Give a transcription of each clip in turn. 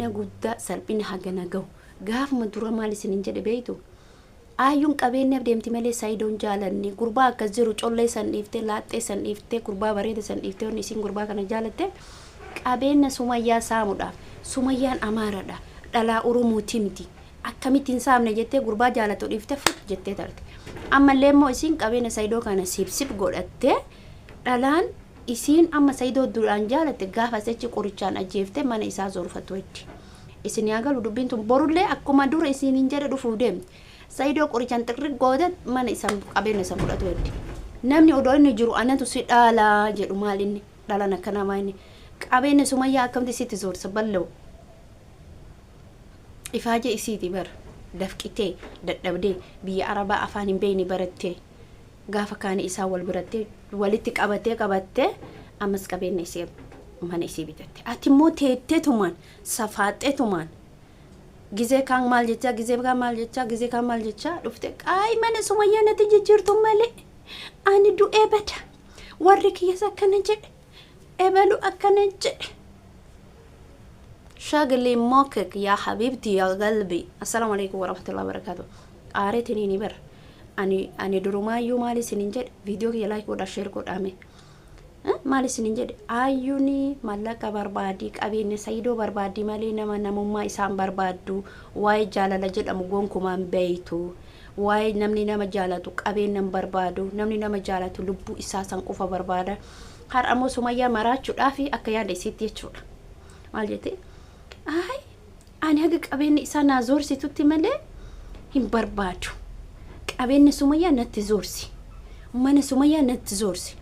Guddaa salphina hagana gahu gaafuma dura maal isinin jedhe beeytu? Aayyuun qabeenyaaf deemti malee Sayidoon jaalanne. Gurbaa akkas jiru collee san dhiiftee, laaxxee san dhiiftee, gurbaa bareeda san dhiiftee, wanni isiin gurbaa kana jaalatte qabeenya Sumayyaa saamuudhaaf. Sumayyaan Amaaradha, dhalaa Oromooti miti, akkamitti hin saamne jettee gurbaa jaalatu dhiiftee fut jettee tarte. Ammallee immoo isiin qabeenya Sayidoo kana sibsib godhattee, dhalaan isiin amma Sayidoo duraan jaalatte gaafa achi qorichaan ajjeeftee mana isaa zorfattu jetti. Isin yaa galu dubbiin tun, borullee akkuma dura isiin hin jedhe dhufuu deemti. Sayidoo qorichaan xirri goote mana isa qabeenya isa fudhatu jetti. Namni odoo inni jiru anatu si dhaalaa jedhu, maal inni dhalan akkanaa? Maa inni qabeenya Sumayyaa akkamti sitti zoorsa? Bal'oo ifaajee isiiti bara dafqitee dadhabdee biyya Arabaa afaan hin beekne barattee, gaafa kaanii isaa wal birattee walitti qabattee qabattee, ammas qabeenya isii mana isii bitatte. Ati immoo teetteetumaan safaaxeetumaan gizee kaan maal jechaa, gizee kaan maal jechaa, gizee kaan maal jechaa dhufte, qaay mana Sumayyaa natti jijjiirtu malee ani du'ee bada, warri kiyyas akkana jedhe, ebalu akkana jedhe. شغلي مخك يا حبيبتي يا قلبي. السلام عليكم ورحمة الله وبركاته. Aareetiniini bar ani durumaayyuu maal isinin jedhe? Viidiyoo kiyya like godhaa, share godhaame. Maal isinin jedhe? Ayyuuni mallaqa barbaadii, qabeenya Sayidoo barbaadii malee nama namummaa isaan barbaaddu, waa'ee jaalala jedhamu gonkumaan beeytu. Waa'ee namni nama jaalatu qabeenya hin barbaadu, namni nama jaalatu lubbuu isaa san qofa barbaada. Har'a ammoo Sumayyaa maraachuudhaaf akka yaada isiitti jechuudha. Maal jette? Ay, ani haga qabeenya isaa naa zoorsitutti malee hin barbaadu, qabeenya Sumayyaa natti zoorsi, mana Sumayyaa natti zoorsi.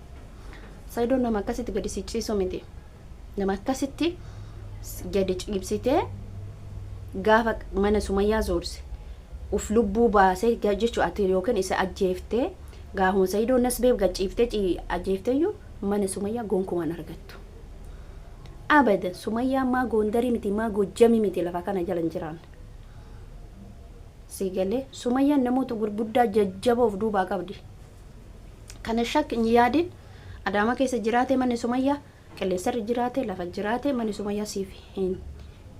Sayidoon nama akkasitti gadi si ciisu miti. Nama akkasitti gadi ciibsitee gaafa mana Sumayyaa zoorse uf lubbuu baasee jechuu ati yookiin isa ajjeeftee, gaafuma Sayidoon nas beef gachiiftee ajjeefteeyyuu mana Sumayyaa gonkumaan argattu. Abadan Sumayyaa maa Goondarii miti, maa Gojjamii miti, lafa kana jala hin jiraanne. Si galee? Sumayyaan namoota gurguddaa jajjaboo of duubaa qabdi. Kana shak hin yaadin. Adaama keessa jiraate manni Sumayyaa, qilleensarra jiraate, lafa jiraate, manni Sumayyaa siif hin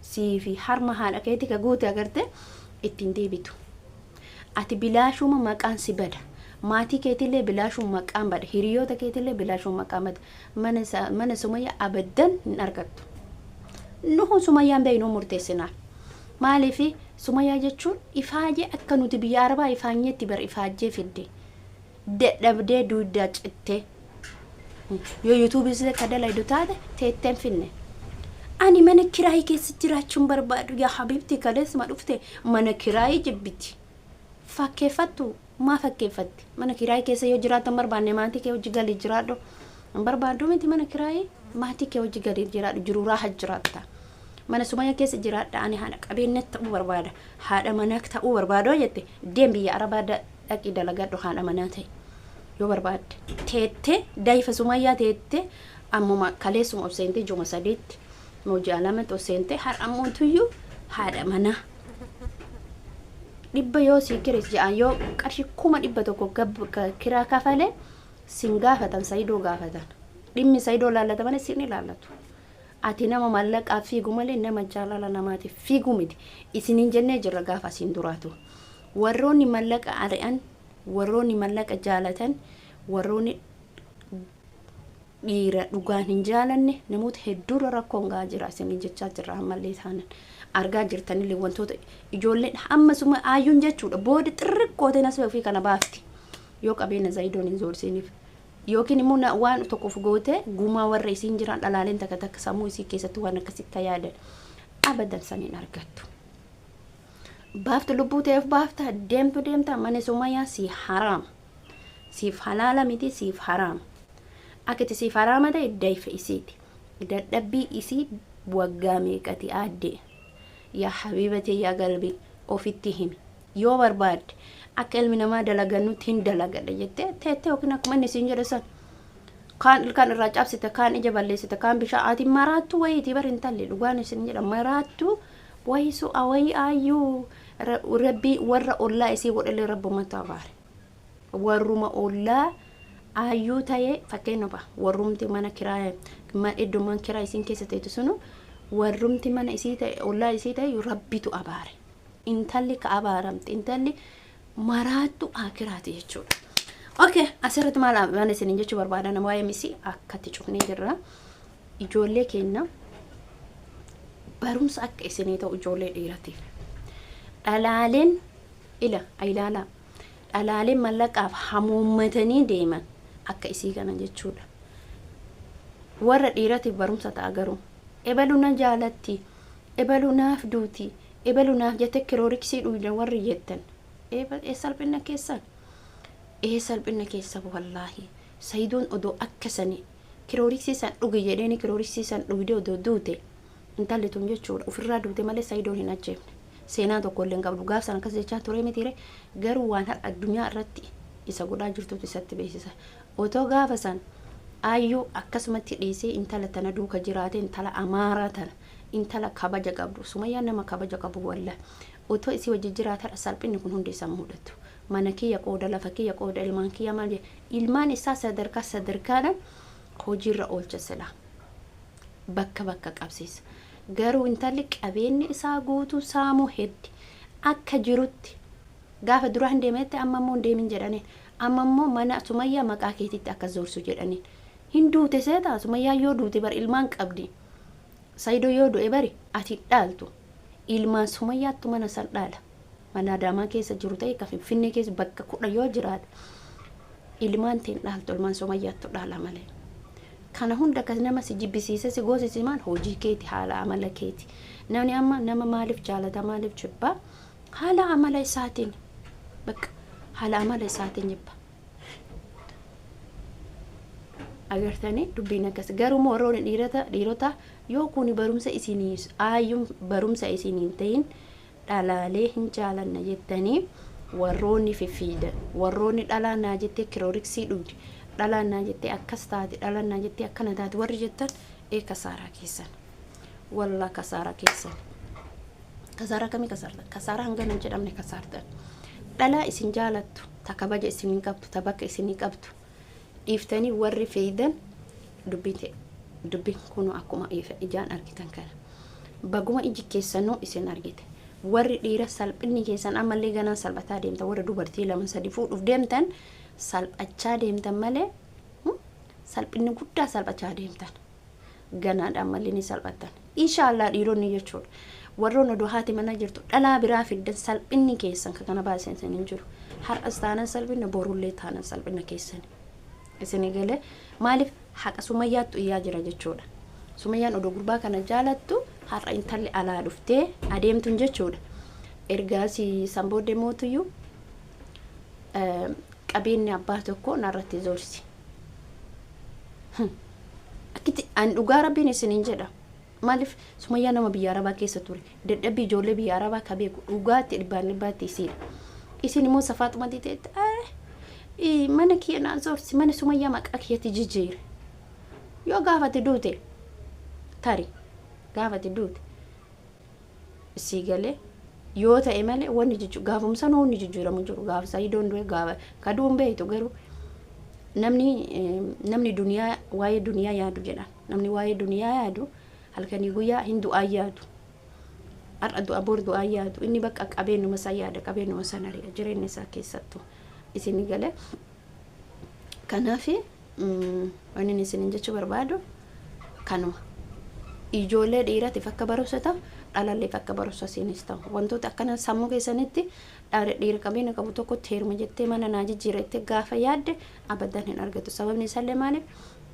siifi harma haadha keetii ka guute agarte ittiin deebitu. Ati bilaashuma maqaan si bada. Maatii keetillee bilaashuma maqaan bada. Hiriyoota keetillee bilaashuma maqaan bada. Mana Sumayyaa abaddan hin argattu. Nuhu Sumayyaan beeknu murteessinaa. Maaliif? Sumayyaa jechuun ifaajee akka nuti biyya Arabaa ifaanyetti bar ifaajjee fidde. Dadhabdee duuddaa cittee. Yoo yuutuubiis akka dalaydu taate teetteen finne. Ani mana kiraayii keessa jiraachuun barbaadu yaa habiibti, kaleessuma dhufte mana kiraayii jibbiti. Fakkeeffattu maa fakkeeffatti? Mana kiraayii keessa yoo jiraattu hin barbaanne, maatii kee hojii galii jiraadhu. Hin barbaaddu miti mana kiraayii, maatii kee hojii galii jiraadhu, jiru raaha jiraatta. Mana Sumayyaa keessa jiraadha, ani haadha qabeenya ta'uu barbaada. Haadha manaa ta'uu barbaadoo jette, deem biyya Arabaa dhaqii dalagadhu, haadha manaa ta'e. Yoo barbaadde teettee daayifa Sumayyaa teettee ammuma kaleessuma ol seentee juma 3tti moo ji'a 2tti ol seentee, har'a ammoo tuyyuu haadha manaa dhibba yoo sii kirees jedhan, yoo qarshii 100,000 kiraa kafalee sin gaafatan, Sayidoo gaafatan. Dhimmi Sayidoo laallata malee sin ilaallatu. Ati nama mallaqaaf fiigu malee nama jaalala namaatiif fiigu miti. Isiniin jennee jirra gaafa asiin duraatu. Warroonni mallaqa ari'an, warroonni mallaqa jaalatan, warroonni dhiira dhugaan hin jaalanne namoota hedduurra rakkoon gahaa jira isiniin jechaa jirra. Ammallee taanan argaa jirtanillee wantoota ijoolleen hammasuma aayyuun jechuudha booda xirriqqooteen as ofii kana baafti yoo qabeenya Zayidoon hin zoorsiniif yookiin immoo waan tokkoof goote gumaa warra isiin jiran dhalaaleen takka takka sammuu isii keessatti waan akkasitti yaadan abadan saniin argattu. Baaftu lubbuu ta'eef baafta, deemtu deemta, mana Sumayyaa si haraama. Siif halaala miti, siif haraama. Akka itti siif haraama ta'e dayfa isiiti. Dadhabbii isii waggaa meeqati aaddee. Yaa habiibatee, yaa galbii, ofitti himi. Yoo barbaadde akka ilmi namaa dalagannutti hin dalagadha jettee teettee yookiin akkuma inni siin jedhe san kaan ilkaan irraa cabsite, kaan ija balleessite, kaan bishaan, ati maraattuu wayiiti bar intalli, dhugaan isin jedha, maraattuu wayii su'a wayii aayyuu. Rabbii warra ollaa isii godhellee rabbumatti abaare. Warruma ollaa aayyuu ta'ee fakkeenya warrumti mana kiraa, iddoo mana kiraa isiin keessa teetu sunu Warrumti mana isii ta'e, ollaa isii ta'e Rabbitu abaare. Intalli ka abaaramte, intalli maraattu akiraati jechuudha. Okay, asirratti maal waan isiniin jechuu barbaadan, waa'ee misii akkatti cufnee jirra. Ijoollee keenya barumsa akka isinii ta'u, ijoollee dhiiratiif. Dhalaaleen ila ilaalaa. Dhalaaleen mallaqaaf hamuummatanii deeman akka isii kana jechuudha. Warra dhiiratiif barumsa ta'a garuu. Ebalu na jaalatti, ebalu naaf duuti, ebalu naaf jette kirooriksii dhuyda warri jettan. Ee, salphina keessan. Ee, salphina keessa wallaahi. Sayidoon odoo akka sani kirooriksii san dhugi jedheeni kirooriksii san dhugdee odoo duute, intalli tun jechuudha ofirraa duute malee Sayidoon hin ajjeefne. Seenaa tokko illee hin qabdu. Gaaf sana akkas jechaa ture mitiire? Garuu waan har'a addunyaa irratti isa godhaa jirtutu isatti beeksisa. Otoo gaafa san Aayyuu akkasumatti dhiisee intala tana duuka jiraate, intala Amaaraa tana, intala kabaja qabdu, Sumayyaan nama kabaja qabu walla, otoo isii wajji jiraatan salphinni kun hundi isa mudatu. Mana kiyya qooda, lafa kiyya qooda, ilmaan kiyya maal jedhe, ilmaan isaa sadarkaa sadarkaadhaan hojiirra oolcha, silaa bakka bakka qabsiisa. Garuu intalli qabeenyi isaa guutuu saamuu heddi akka jirutti. Gaafa dura hin deemetti, amma immoo hin deemin jedhaniin. Amma immoo mana Sumayyaa maqaa keetitti akka zoorsu jedhaniin. Hin duute seeta? Sumayyaa yoo duute bar ilmaan qabdi. Sayido yoo du'e bari ati dhaaltu. Ilmaan Sumayyaattu mana san dhaala. Mana Adaamaa keessa jiru ta'e, ka Finfinnee keessa bakka 10 yoo jiraate, ilmaan teen dhaaltu, ilmaan Sumayyaattu dhaala malee. Kana hunda kan nama si jibbisiise si goosise maal? Hojii keeti, haala amala keeti. Namni amma nama maaliif jaalata, maaliif jibbaa? Haala amala isaatiin, bakka haala amala isaatiin jibba. Agartanii, dubbiin akkas. Garuu immoo warroonni dhiirota yoo kuni barumsa isinii, aayyuun barumsa isinii hin ta'in, dhalaalee hin jaalanna jettanii warroonni fiffiidan, warroonni dhalaa naa jettee kirooriksii dhugdi, dhalaa naa jettee akkas taate, dhalaa naa jettee akkana taate warri jettan, ee kasaaraa keessan, wallaa kasaaraa keessan. Kasaaraa kamii kasaartan? Kasaaraa hangana hin jedhamne kasaartan. Dhalaa isin jaalattu, ta kabaja isinii qabdu, ta bakka isinii qabdu dhiiftanii warri fiidan, dubbiin ta'e dubbiin kun akkuma ijaan argitan kana. Baguma iji keessanuu isin argite. Warri dhiira salphinni keessan ammallee ganaan salphataa deemtan. Warri dubartii lama sadi fuudhuuf deemtan salphachaa deemtan malee, salphinni guddaa salphachaa deemtan. Ganaadha ammallee ni salphattan. Inshaallah dhiironni jechuudha. Warroon odoo haati mana jirtu dhalaa biraa fiddan, salphinni keessan ka kana baasan isin hin jiru. Har'as taanan salphina, borullee taanan salphina keessan. Isin galee? Maaliif? Haqa Sumayyaattu iyyaa jira jechuudha. Sumayyaan odoo gurbaa kana jaalattu har'a intalli alaa dhuftee adeemtuun jechuudha. Ergaasii san booddee mootuyyuu qabeenyi abbaa tokko narratti zoorsi. Akkitti an dhugaa Rabbiin isiniin jedha. Maaliif? Sumayyaa nama biyya Arabaa keessa ture. Dadhabbii ijoollee biyya Arabaa ka beeku dhugaatti dhibbaan dhibbaatti isiidha. Isin immoo safaaxumatti ta'etti mana kiyya naa zoorsi, mana Sumayyaa maqaa kiyyatti jijjiire. Yoo gaafate duute, tari gaafate duute sii galee yoo ta'e malee, wanni jijjiiru gaafumsa wanni jijjiiramu jiru. Gaafa Sayidoon du'e, gaafa kaduun beektu, garuu namni duniyaa, waa'ee duniyaa yaadu jedhan, namni waa'ee duniyaa yaadu halkanii guyyaa hin du'aa yaadu, har'a du'a bor du'aa yaadu. Inni bakka qabeenyuma isaa yaada, qabeenyuma sana ari'a jireenya isaa keessattuu. Isin galee? Kanaaf wanni isin jechuu barbaadu kanuma. Ijoollee dhiiratiif akka barumsa ta'u, dhalalleef akka barumsa isinis ta'u, wantoota akkana sammuu keessanitti dhiira qabeenya qabu tokkotti heeruma jettee, mana naa jijjiira jettee gaafa yaadde, abadan hin argatu. Sababni isaallee maaliif?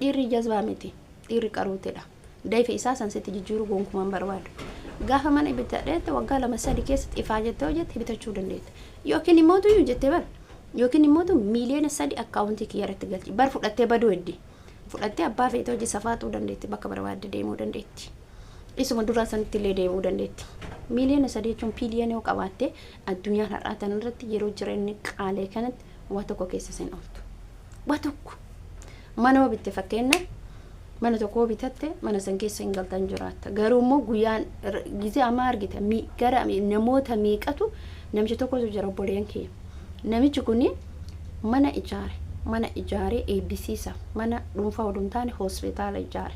Dhiirri jazbaa miti, dhiirri qaruutedha. Dayfa isaa san sitti jijjiiruu gonkumaan barbaadu. Gaafa mana bitadheette waggaa 2 3 keessatti ifaa jettee hojjette bitachuu dandeetta. Yookiin immoo tuyyuu jettee bar, yookiin immoo 3 miiliyoona akkaawuntii kiyya irratti galchi bar, fudhattee baduu heddi, fudhattee abbaa feetee hojii safaaxuu dandeetti, bakka barbaadde deemuu dandeetti, isuma duraa sanitti illee deemuu dandeetti. 3 miiliyoona jechuun piiliyoona yoo qabaatte, addunyaan har'aa tan irratti yeroo jireenyi qaalee kanatti waa tokko keessa sin ooltu. Waa tokko mana yoo bitte, fakkeenya mana tokko bitatte, mana san keessa hin galtan jiraatta. Garuu immoo guyyaan gizee ammaa argite gara namoota meeqatu, namicha tokkotu jira, obboleeyyan kiyya. Namichi kuni mana ijaare, mana ijaaree eebbisiisa. Mana dhuunfaa oduu hin taane hospitaala ijaare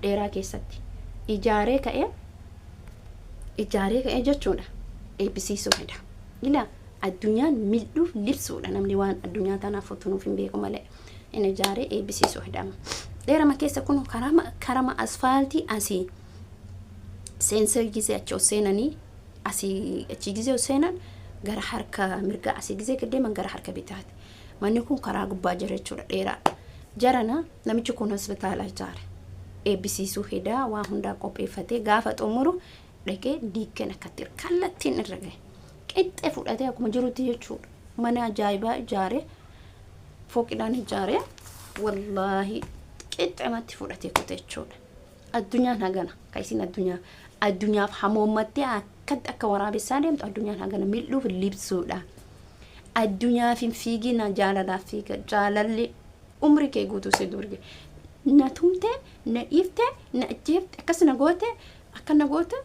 dheeraa keessatti. Ijaaree ka'ee, ijaaree ka'ee jechuudha. Eebbisiisuu fedha. Ilaa, addunyaan mil'uuf libsuudha. Namni waan addunyaa tanaaf utunuuf hin beeku malee. Inni ijaaree eebbisiisuu fedhama. Dheerama keessa kun karama asfaaltii asii seensa gisee achi ol seenanii, asii achi gisee ol seenan gara harka mirgaa, asii gisee deeman gara harka bitaati. Manni kun karaa gubbaa jira jechuudha, dheeraa. Jarana, namichi kun hospitaala ijaare. Eebbisiisuu hedaa waan hundaa qopheeffatee gaafa xumuru dhaqee diikkeen akkatti kallattiin irra gahe. Qixxee fudhatee akkuma jirutti jechuudha. Mana ajaa'ibaa ijaare, fooqidhaan ijaare, wallaahi qixxeematti fudhatee kute jechuudha. Addunyaan hagana ka isin addunyaaf hamoommattee akkatti akka waraabessaa deemtu, addunyaan hagana mil'uuf libsuudha. Addunyaaf hin fiigina, jaalalaaf fiiga. Jaalalli umri kee guutuu si durge. Na tumte, na dhiifte, na ajjeefte, akkas na goote, akka na goote.